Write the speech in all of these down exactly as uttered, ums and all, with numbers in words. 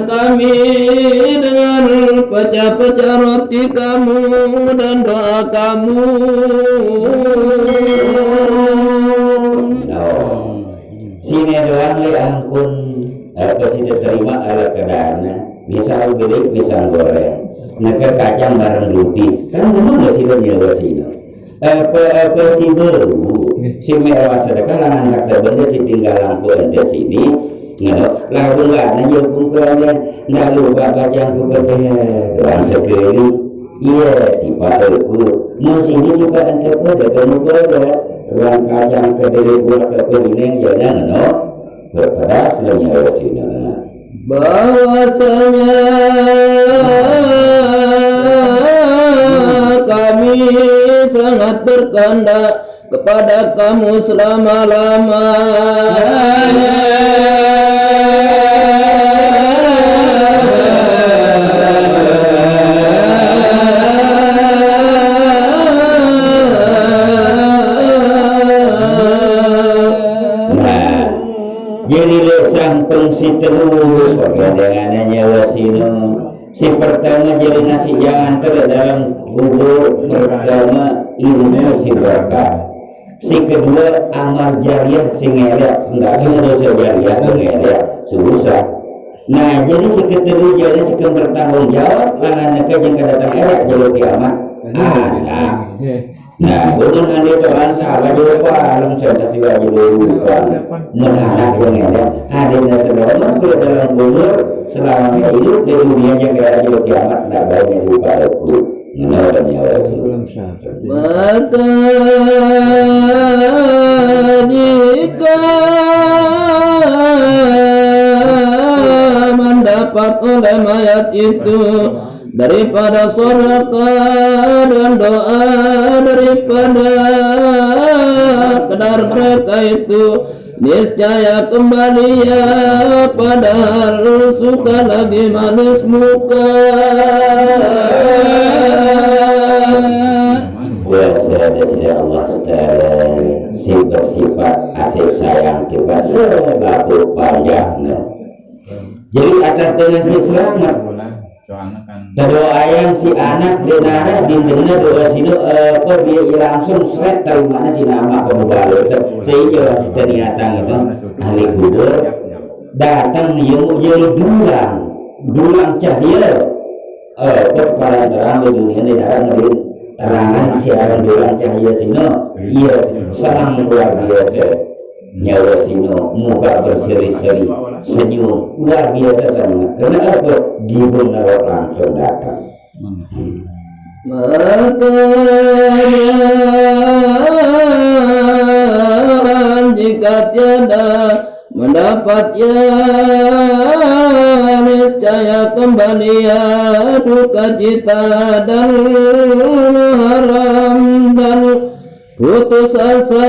kami dengan pecah-pecah roti kamu dan doa kamu. No. Sine doang le angkun apa sida terima ala kedaanna. Misal beli pisang goreng, neke kacang bareng roti. Kan memang nggak sida nyewa sino. Apa apa si beru si mewah sedekah langan harta benda si tinggal lampu ente sini. Ngeno lagu nggak nanya kumpulannya. Nggak lupa kacang kupeteh doang sekali. Iya, tiba aku. Mau sini juga ente pada kamu pada. Ruang kacang kedele buat ke ini ya ngeno. Berpedas lo nyawa sini. Bahwasanya kami sangat berkehendak kepada kamu selama-lama. Nah, jadi le samping si telu pergandengannya nyawa sino. Si pertama jadi nasi jangan terus dalam kubur pertama ilmu si berkah. Si kedua amal jariah si ngelak. Enggak ada dosa jariah tu ngelak. Susah. Nah, jadi si ketelu jadi si bertanggung jawab langan neka jeng datang elak jelo kiamat. Anak. Nah, bukan hanya Tuhan sahabat jelo palam cerita siwa jelo lupa. Menanak yang ada. Ada nasi dalam kubur selama hidup di dunia jaga jelo kiamat nggak baik lupa aku. Menolak nyawa itu. Maka jika mendapat oleh mayat itu daripada sedekah dan doa daripada kedar mereka itu, niscaya kembali ia padahal suka lagi manis muka. Kuasa dari Allah Ta'ala si bersifat asik sayang tiba selaku panjangnya. Jadi atas dengan si selamat. Doa yang si anak denara dindengnya doa sini apa dia langsung seret terima si nama pembalut sehingga si ternyata itu ahli kubur datang yang mau jadi dulang dulang cahaya eh kepala terang di dunia ini datang dari terangan siaran dulang cahaya sini. Iya, senang luar biasa. Nyawa sino muka berseri-seri senyum luar biasa sangat. Kenapa? Gibung nero langsung datang. Makanya jika tiada mendapat ia niscaya kembali ia duka cita dan haram dan putus asa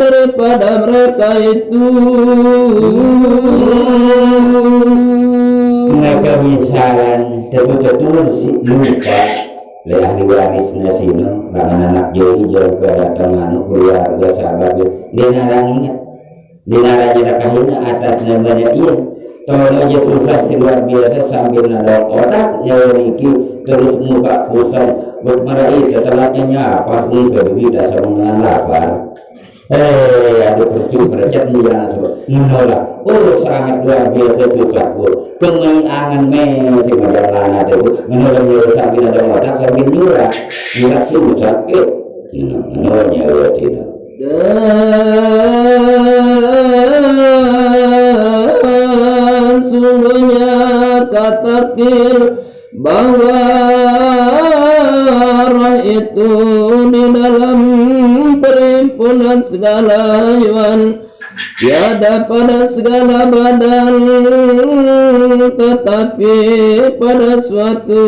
daripada mereka itu. Mereka misalan tetu-tetu si lupa le ahli warisnya sino langan anak joli jauh ke datang anu keluarga sahabat dia narang ingat. Di naranya kahina atas namanya iya. Tolong aja susah si luar biasa sambil nadok otak nyawa niki terus muka kusam buat mara iya telatnya nyapa pun ke berita sama dengan lapar. Eh, ada percuma bercet menjelang sebab menolak. Oh, sangat luar biasa susah bu. Kemai angan me si macam lana tu menolak nyawa sambil nadok otak sambil nyurah. Nyurah susah eh. Menolak nyawa cina. Dan sungguhnya katakil bahwa roh itu di dalam perhimpunan segala haiwan tiada pada segala badan tetapi pada suatu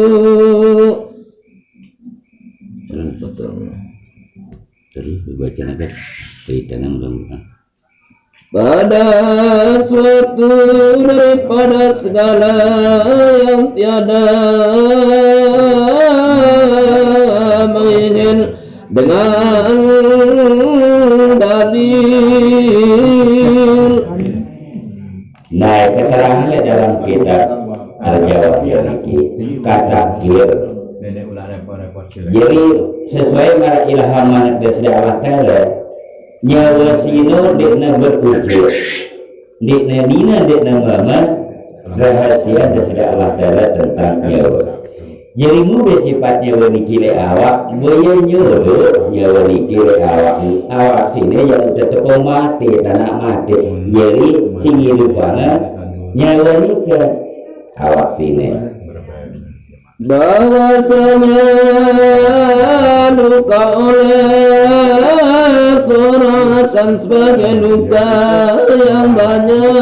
Terus baca apa? Cerita yang belum. Pada suatu daripada segala yang tiada mengingin dengan dalil. Nah, keterangannya dalam kitab Jadi sesuai maraq ilham manuk dari Allah Taala, nyawa sino ndeqne berujung, ndeqne nine, ndeqne meme, rahasia dari Allah Taala tentang nyawa. Jadi mube sifat nyawa niki leq awak, boye nyuruq nyawa niki leq awak. Awak sine yang tetep mate, tanaq mate. Jadi sing idupange nyawa nike awak sine. Bahwasanya luka oleh seorang akan sebagai luka yang banyak.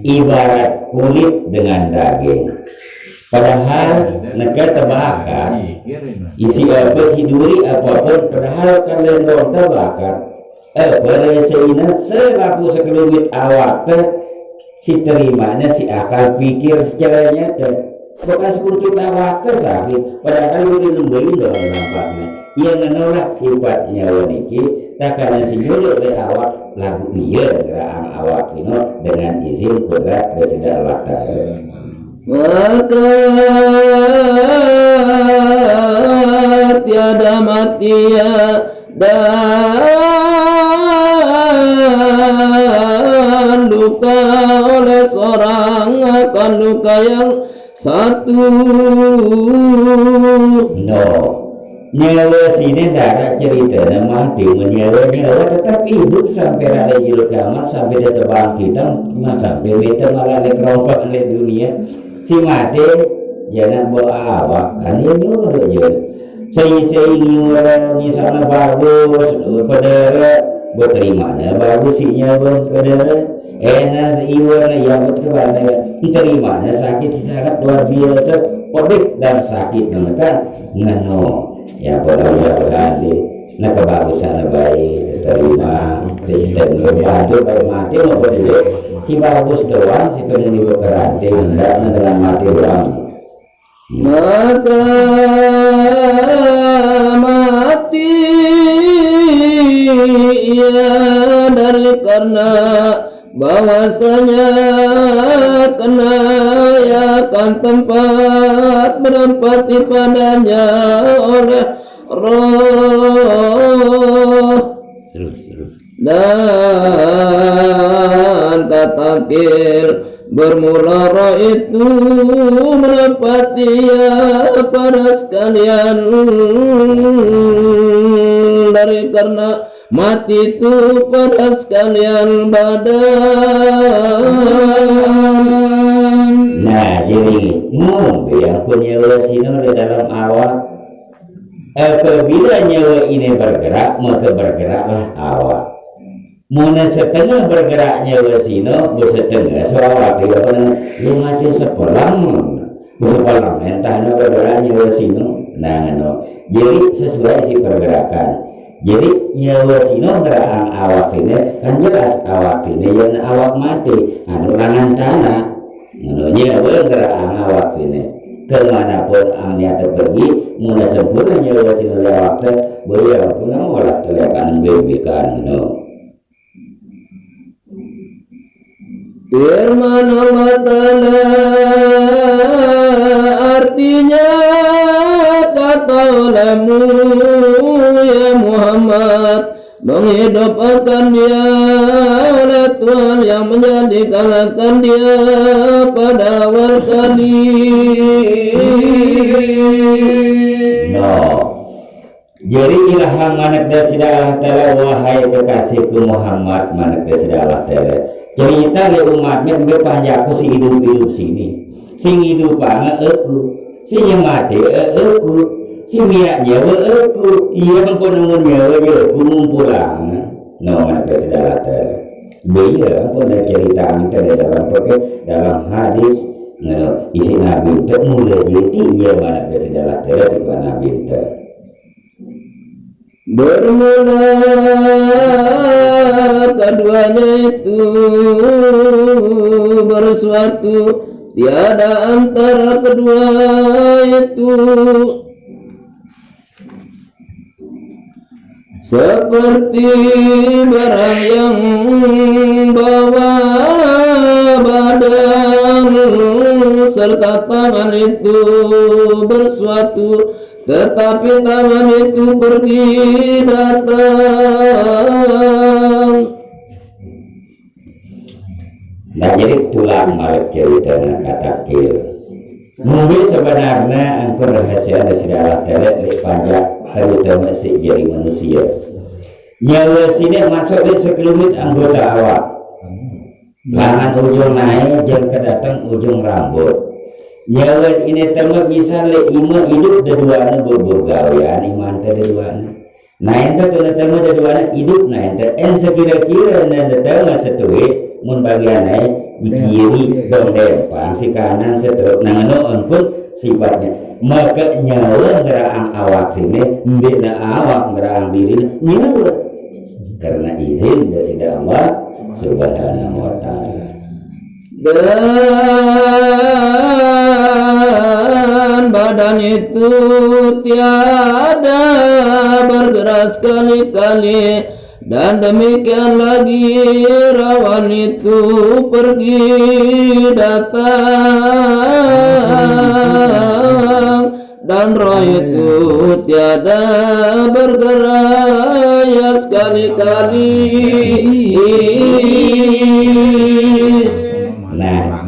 Ibarat kulit dengan daging. Padahal neke tebakar, isiq ape, siq duriq, apapun, padahal kan lendong tebakar. Eh, pade seine selapuq sekelumit awak te, siq terimane siq akal pikir secare nyate. Bukan sekutu awak te sakit, padahal udah nembein doang nampakne. Ie ngenolah sifat nyawe niki, takane siq nyuruq leq awak, laguq ie ngeraqang awak sino dengan izin kudrat Deside Allah Taala. Maka tiada mati ya dan luka oleh seorang akan luka yang satu. No. Nyawe sine ndaraq ceritene mate, menyawe nyawe tetep idup sampai rade jelo kiamat, sampai tetep bangkit, sampai mete malah leq kerompok leq dunie. Si mate, jana bawa awak, kan ie nyuruq je. Sai-sai nyuruq misalne bagus, pedere, beterimane bagus siq nyawe pedere. Ene iwene, ya, betul, ene terimane sakit sangat luar biasa, pedih dan sakit, kan? Ngeno. Ya, kalau ya berarti, nah, kebagusan baik, terima, Kristen berbantu, baik mati maupun hidup. Si bagus doang, si pengen juga keranting, enggak, nah, dengan mati doang. Maka mati ia dari karena bahwasanya kena ia akan tempat menempati padanya oleh roh. Terus, terus. Dan kata qil, bermula roh itu menempati ia pada sekalian dari karena mati itu pada sekalian badan. Nah, jadi ngumbe angkun nyawe sino leq dalem awak. Apabila nyawe ine bergerak, maka bergeraklah awak. Mune setengah bergerak nyawe sino, besetengah so awak. Ya, pernah, ya, mati sepelang. Besepelang, entah ne bergerak nyawe sino. Nah, ngeno. Jadi, sesuai si pergerakan. Jadi, nyawe sino ngeraqang awak sine, kan jelas awak sine yen awak mati, anu, langan tanah. Ngono, nyawe ngeraqang awak sine. Kemanapun ang niate pergi, mune sempurne nyawe sine leq awak te, boye pun olah telekan bembekan, ngono. Firman Allah Ta'ala, artinya, kata olehmu, ya Muhammad, menghidupkan dia oleh Tuhan yang menjadikan akan dia pada awal kali. No. Jari ilham manik dari Sida Allah Taala, wahai kekasihku Muhammad, manik dari Sida Allah Taala. Cerita leq umatne mbe panjak aku sing idup-idup sini. Sing idupange aku. Sing nyemate aku. Sing miaq nyawe aku. Iya, ampun, ampun, nyawe ye aku ngumpulange. No, manik dari Sida Allah Taala. Be iya, ampun, cerita ante dalam peke, dalam hadis. No, isiq nabi ente mule jiti, iya, manik dari Sida Allah Taala, tiba nabi ente. Bermula keduanya itu bersuatu, tiada antara kedua itu. Seperti barang yang bawa badan serta tangan itu bersuatu, tetapi tangan itu pergi datang. Nah, jadi tulang malik ceritana katakil. Mungkin sebenarnya engkau rahasia dari segala kelek di panjak, terutama si jadi manusia. Nyawa sini masuk di sekelumit anggota awak. Langan ujung naik, jeng kedatang ujung rambut. Nyawa ini tema bisa le ima hidup deduana bebegawean iman teh deduana. Nah, ente tuh tema deduana hidup, nah, ente en sekira-kira nende tema setui, mun bagian naik di kiri dong dempang, si kanan seterus, nah, ngeno engkut sifatnya. Maka nyawa ngeraang awak sini, ndina awak ngeraang diri, nyawa. Karena izin dari Allah Subhanahu wa Ta'ala. Dan badan itu tiada bergerak sekali-kali, dan demikian lagi rawan itu pergi datang, dan roh itu tiada bergerak ya sekali-kali. Nah,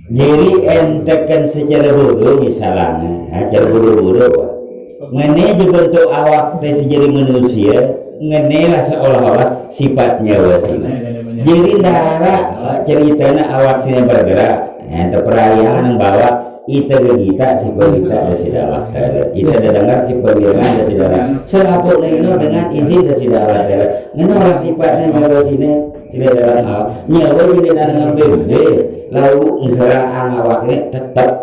jadi entekan secara bodoh misalnya, nah, cara bodoh-bodoh, Pak. Ngene aja bentuk awak teh si jadi manusia, ngene lah seolah-olah sifat nyawa sini. Jadi ndara, eh, ceritanya awak sini bergerak. Nah, itu perayaan yang bawa ita gegita si pemita ada si dalam. Ita ada dengar si pemiringan ada si dalam. Selapunya ini dengan izin ada si dalam. Ini orang sifatnya nyawa sini, si dalam awak. Nyawa jadi dengan bebe, lalu ngeraang awak ini tetap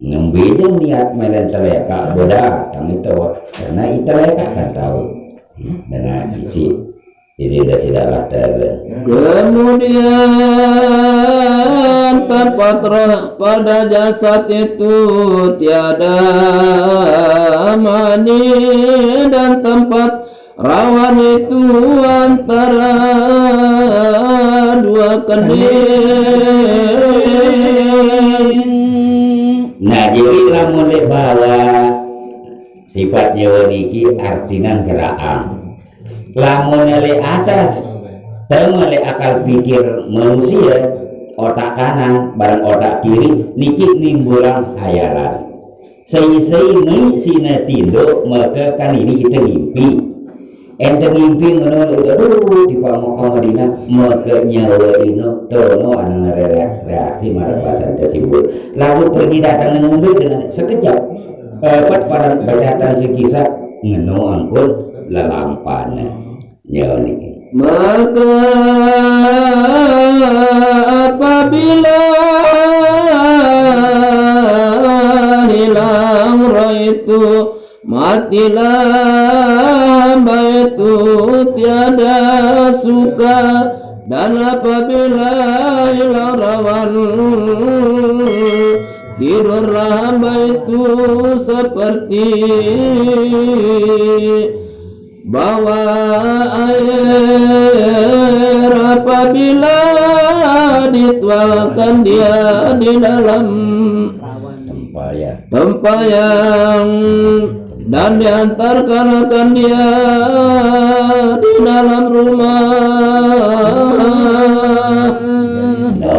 nembidung niat melen teleka boda, tang itu karena itu leka kan tahu dengan isi. Jadi dah tidaklah tele. Kemudian tempat roh pada jasad itu tiada mani, dan tempat rawan itu antara dua kening. Nah, jadi lamun dek bawa sifat nyawa niki artinan gerakan. Lamun le atas, teu meuli akal pikir manusia, otak kanan bareng otak kiri niki nimbulan hayalan. Sei-sei meuli sina tindo maka kanini itu ngimpi. Ente ngimpi ngono itu, aduh, di Mekah Madinah, maka nyawa ino tono anu ngereaksi marang pasan tersebut. Lalu pergi datang ngombe dengan sekejap. Eh, pat para bacaan si kisah ngeno angkut lelampana. Nyawa niki. Maka apabila hilang roh itu, matilah hamba itu tiada suka, dan apabila hilang rawan, tidurlah hamba itu seperti bawah air apabila dituangkan dia di dalam tempayan, dan diantarkan akan dia di dalam rumah. No.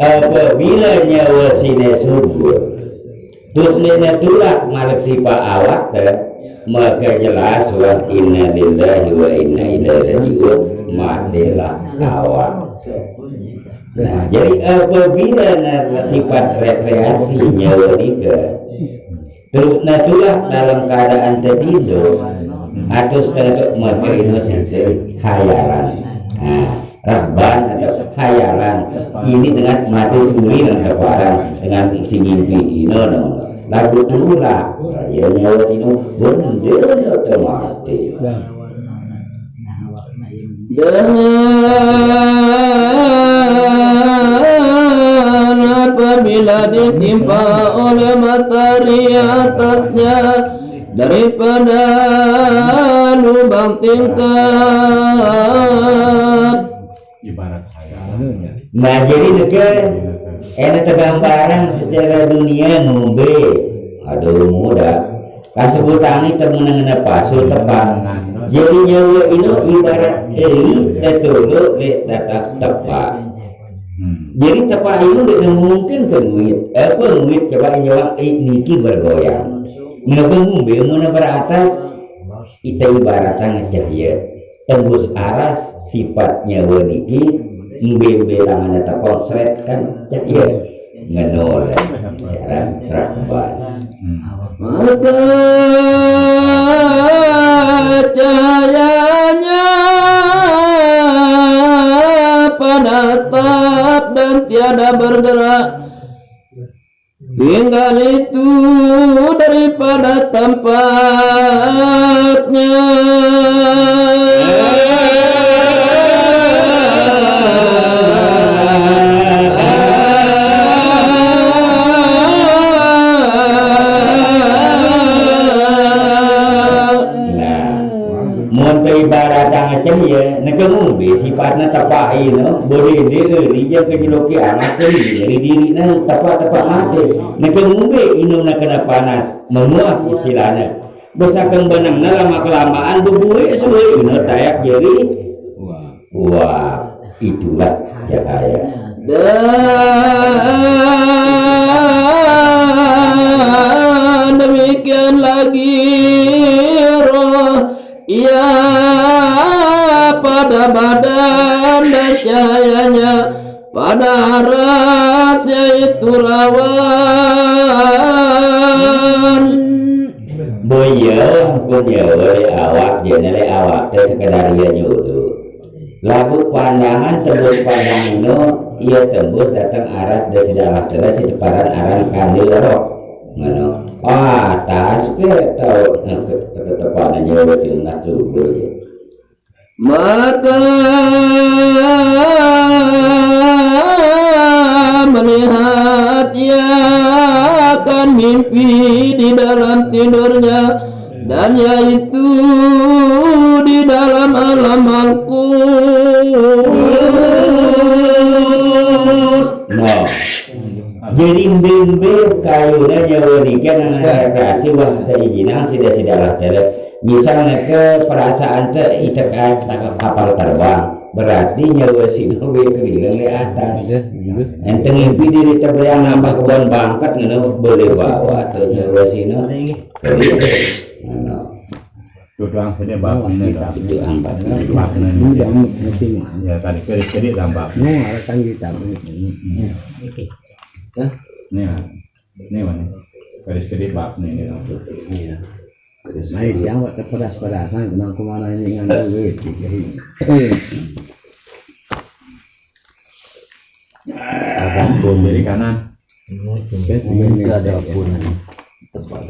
Apabila nyawa sine subur, terus nene tulak malik sipa awak teh, maka jelas wah inna lillahi wa inna ilaihi rajiun, matilah awak teh. Nah, jadi apabila na sifat rekreasi nyawa nika, terus na tulak dalam keadaan tetindo, atau setengah maka ini hayalan. Nah, rahban atau hayalan ini dengan mati suri dan teparan dengan si mimpi ino no. Lagu tulak, ya nyawa sino bener atau mati. Dan apabila ditimpa oleh matahari atasnya daripada lubang tingkap, ibarat hayal. Nah, jadi neke Ena tegambaran secara dunia ngumbe. Aduh, muda. Kan sebutannya temen ngena pasu tepat. Jadi nyawa ino ibarat ei tetuluk ke tatap tepat. Jadi tepat ino tidak mungkin ke duit. Apa duit coba nyawa ei niki bergoyang. Nggak ngumbe mau beratas. Ita ibaratnya ngecah ya. Tembus aras sifat nyawa niki, mbe-mbe langan eta konslet kan cek ya. Ngenol ya. Sekarang terakhir. Maka cahayanya pada tetap dan tiada bergerak. Tinggal itu daripada tempatnya. Nah, mun teu ibarat tangecen ya, neke ngumbe sifatna tepa ino, boleh deui jeung kejeloki anak teu dari dirina tepa-tepa mate. Neke ngumbe inumna kena panas, menguap istilahna. Besakeun benengna lama kelamaan bebue suwe ino tayak jadi. Wah, itulah cahaya. Dan demikian lagi roh, ia pada badan dan cahayanya pada aras yaitu rawan. Boya, ampun ya, oleh awak, jangan oleh awak teh sekedar ia nyudu. Lagu pandangan tembus pandang ino, ia tembus datang aras dan sudah Allah telah si teparan aran kandil roh. Mano? Ah, tas ke tahu ketetepan aja udah film nak tubur ya. Maka melihat ia akan mimpi di dalam tidurnya, dan yaitu di dalam alam malakut. Nah, jadi mbe-mbe kayuna nyawa niki nang rekreasi wah teu ijinang sida-sida lah teh. Misalnya ke perasaan teh itekan kapal terbang, berarti nyawa sina we keliling di atas. Iya, iya. Ente ngimpi diri teh yang nambah kebon bangkat ngena boleh bawa tuh nyawa sina. Keliling. Mana? Tuh doang sini bab ini kita dah. Itu angkat. Bab ini. Ini udah amat ngerti mah. Ya tadi kiri-kiri tambah. Mau arahkan kita. Oke. Hah? Ini ya. Ini mana? Garis gede bab ini. Iya. Nah, itu yang buat pedas-pedasan, kenapa kemana ini nganggur duit, gitu. Ada pun dari kanan. Ini ada pun. Tempat.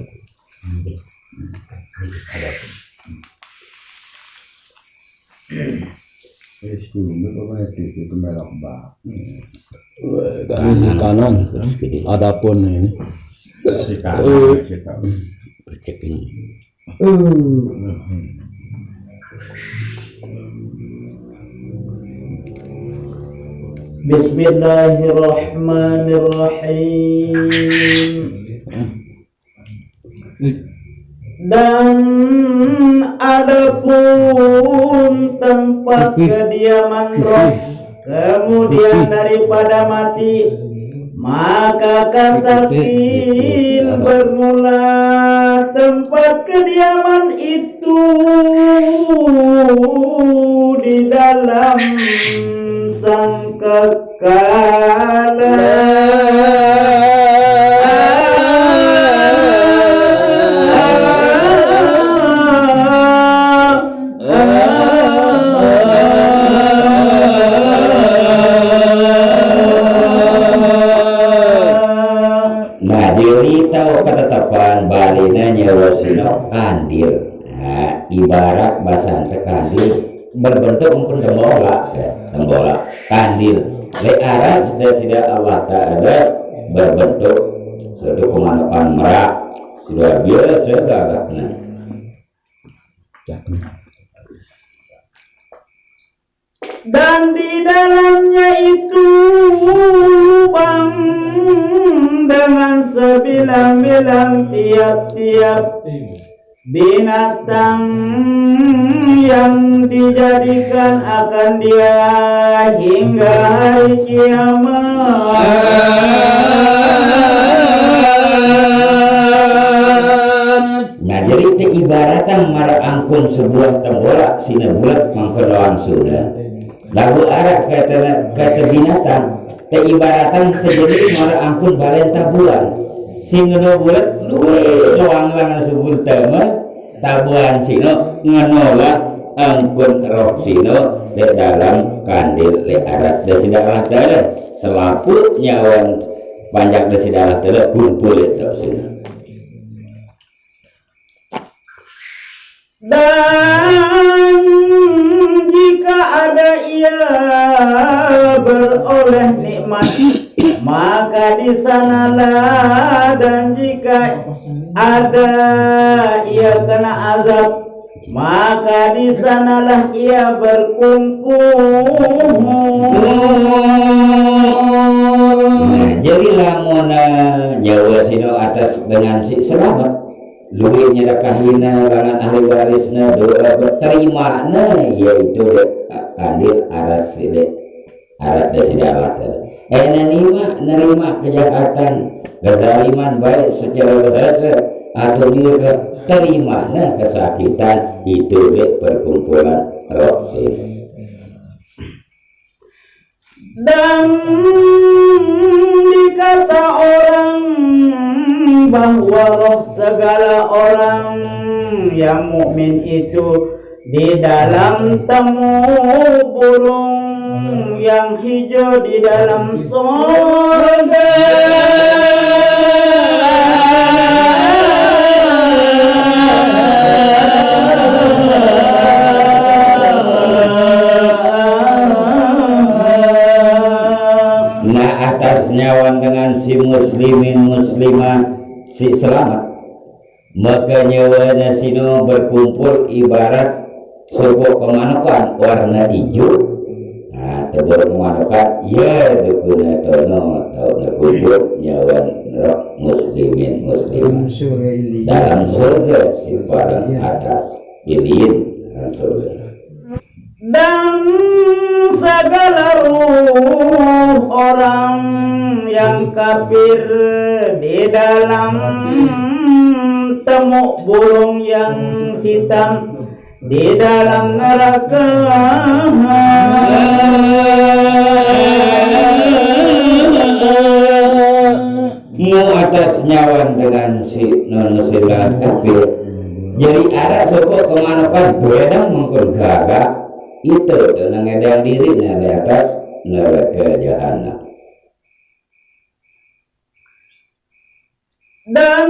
Ada pun. Wah, kanan, kanan. Terus gede. Ada pun ini. Percek ini. Bismillahirrahmanirrahim. Dan adapun tempat kediaman roh kemudian daripada mati, maka kata qil bermula tempat kediaman itu di dalam sangkakala. Nah, jadi tahu ketetapan Bali nanya wasino kandil. Nah, ibarat bahasa ente kandil berbentuk mungkin tembola, ya, tembola, kandil. Le aras dan sida Allah Ta'ala berbentuk suatu pemandukan merak. Sudah biasa gagahnya. Dan di dalamnya itu lubang dengan sebilang-bilang, tiap-tiap binatang yang dijadikan akan dia hingga hari kiamat. Nah, jadi teu ibaratan mara angkun sebuah tembolak sina bulat mangkon lawan suna. Lamun arah kata, kata binatang, teu ibaratan sejenis mara angkun balen tabuan. Sing nu bulat luwih loang-loang subul tama, tabuan sina ngenolah angkun roh sina di dalam kandil di aras di sida Allah Taala. Selapuh nyawa panjak di sida Allah Taala kumpul di sina. Dan jika ada ia beroleh nikmat, maka di sanalah, dan jika ada ia kena azab, maka di sanalah ia berkumpul. Nah, jadi lamun, eh, nyawa sina atas dengan si selamat, luwih nyedekahina langan ahli warisna, doa terimana, yaitu di kandil aras di aras di sida Allah Taala. Eh, nerima, nerima kejahatan, kezaliman, baik secara bahasa atau dia terimana kesakitan itu di perkumpulan roh sina. Dan dikata orang bahwa roh segala orang yang mukmin itu di dalam temu burung yang hijau di dalam sorga. Nah, atas nyawan dengan si muslimin muslimat si selamat, maka nyawana sina berkumpul ibarat suku kemanokan warna ijo. Nah, tegur kemanokan, ya dukuna tono, tau kumpul nyawan roh muslimin muslimat dalam surga si paling atas, iliin dalam surga. Dan segala ruh orang yang kafir di dalam temu burung yang hitam di dalam neraka. Mu atas nyawan dengan si non muslim dan kafir. Jadi ada suku kemanokan bedang mengkon gaga itu dengan ngedang diri di atas neraka jahanam. Dan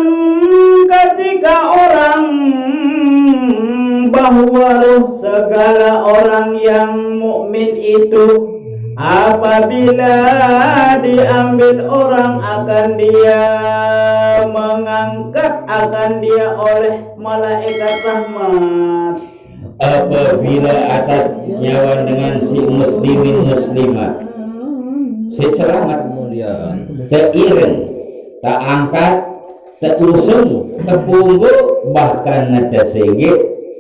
ketika orang bahwa roh segala orang yang mukmin itu apabila diambil orang akan dia mengangkat akan dia oleh malaikat rahmat. Apabila atas nyawan dengan si muslimin muslimat si selamat kemuliaan teiring, taangkat, teusung, tepunggu, bahkan netesengge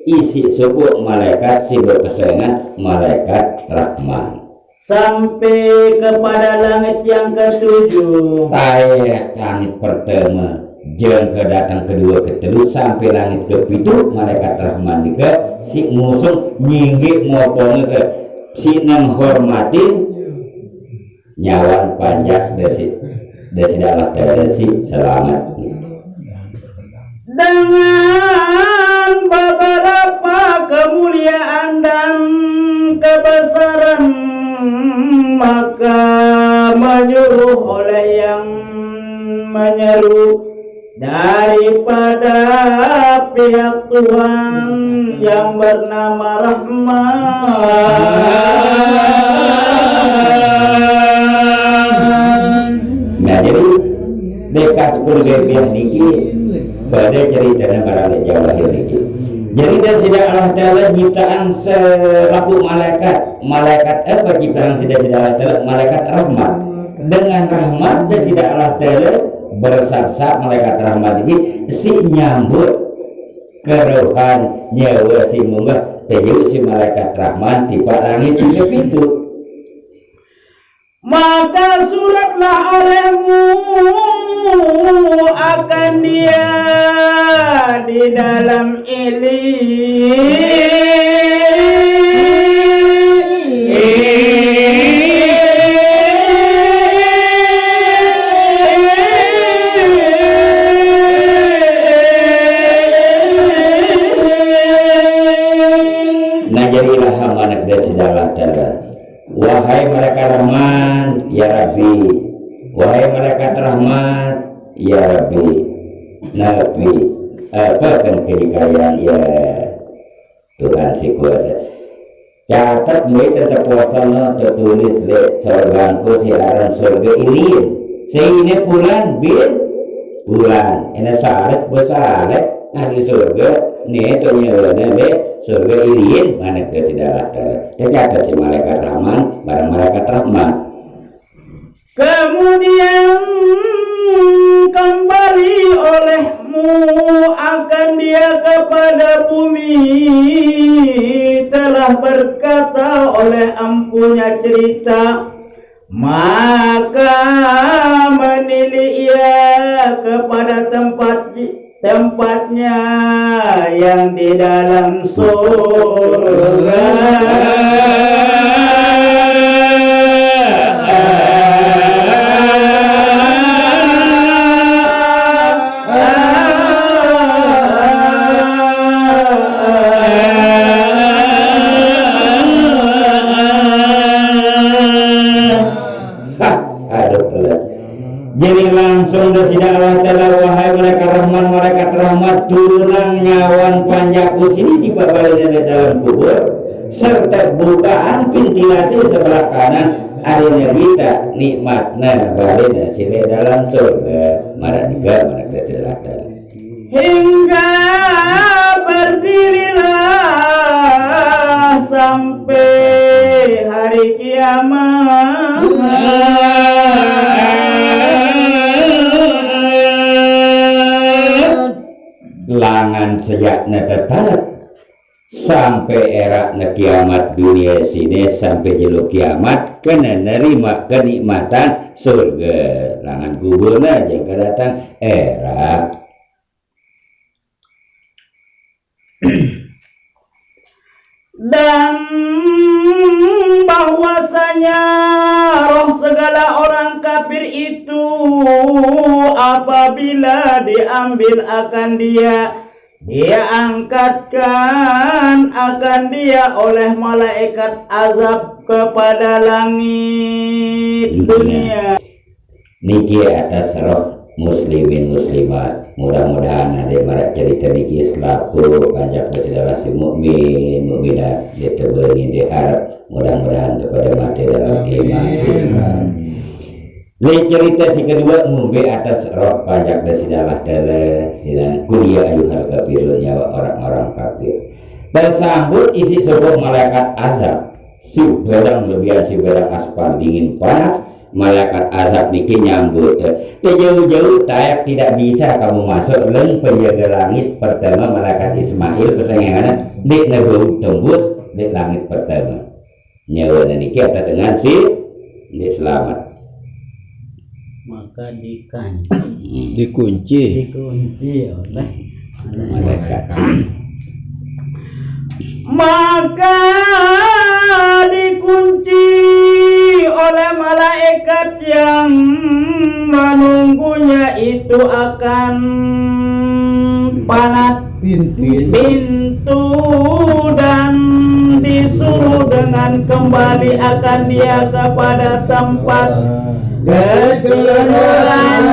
isi suku malaikat si berkesengan malaikat Rahman. Sampai kepada langit yang ketujuh. Tae langit pertama, jeng ke datang kedua, ketelu, sampai langit kepitu, malaikat Rahman juga si ngusung nyinggi motonge ke si nenghormatin nyawan panjak desi desi Allah Taala si selamat. Dengan beberapa kemuliaan dan kebesaran, maka menyuruh oleh yang menyeru daripada pihak Tuhan yang bernama Rahman. Nah, jadi dekas pun gebiah niki Pada ceritanya para jawahir ini. Jadi dari sida Allah Ta'ala ciptaan selaku malaikat. Malaikat apa ciptaan sida, sida Allah Ta'ala? Malaikat rahmat. Dengan rahmat dari sida Allah Ta'ala bersap-sap malaikat rahmat ini si nyambut kerohan nyawa si munggah teju si malaikat rahmat tiba langit tiga pintu. Maka suratlah olehmu akan dia di dalam ili. Nah, jadilah amanat dari sida Allah Ta'ala. Wahai malaikat rahmat, ya Rabbi. Wahai malaikat rahmat, ya Rabbi. Nabi, apa kan kejikalian ya Tuhan si kuasa. Catat mui tetap potonnya tertulis le sorga ku si aran sorga ilin. Sehingga pulan bin pulan. Ini salet besalet. Nah di sorga nih itu nyawana le sorga ilin. Mana ke si darah. Tercatat si malaikat rahman, barang malaikat rahman. Kemudian kembali olehmu akan dia kepada bumi, telah berkata oleh empunya cerita, maka menilik ia kepada tempat tempatnya yang di dalam surga. Aduh, jadi langsung dari sida Allah Ta'ala, wahai malaikat rahman, malaikat rahmat, turunang nyawan panjaku sini tiba balik dari dalam kubur, serta bukaan ventilasi sebelah kanan, ada kita nikmatna balik dari sini dalam surga, marah juga, marah kecelakaan. Hingga berdirilah sampai hari kiamat. Langan sejakna tetap sampai erakna kiamat dunia sini, sampai jelo kiamat kena nerima kenikmatan surga. Langan kuburna jengka datang erak. Dan bahwasanya roh segala orang kafir itu apabila diambil akan dia, dia angkatkan akan dia oleh malaikat azab kepada langit dunia. Niki atas roh muslimin muslimat. Mudah-mudahan ada marak cerita niki selaku panjak bersedara si mukmin mukminat dia terberi dia harap mudah-mudahan kepada mati dalam iman Islam. Lain cerita si kedua ngumbe atas roh panjak bersedara dalam sila kuliah ayuhal kafirun nyawa orang-orang kafir. Tersambut isi sopok malaikat azab. Subarang lebihan subarang aspal dingin panas, malaikat azab niki nyambut. Jauh-jauh tayak tidak bisa kamu masuk leng penjaga langit pertama malaikat Ismail pesengengan dek nebau tembus dek langit pertama. Nyawa niki atas dengan si dek selamat. Maka dikan Dikunci. Dikunci oleh malaikat. Maka dikunci oleh malaikat yang menunggunya itu akan panat pintu dan disuruh dengan kembali akan dia kepada tempat keturunan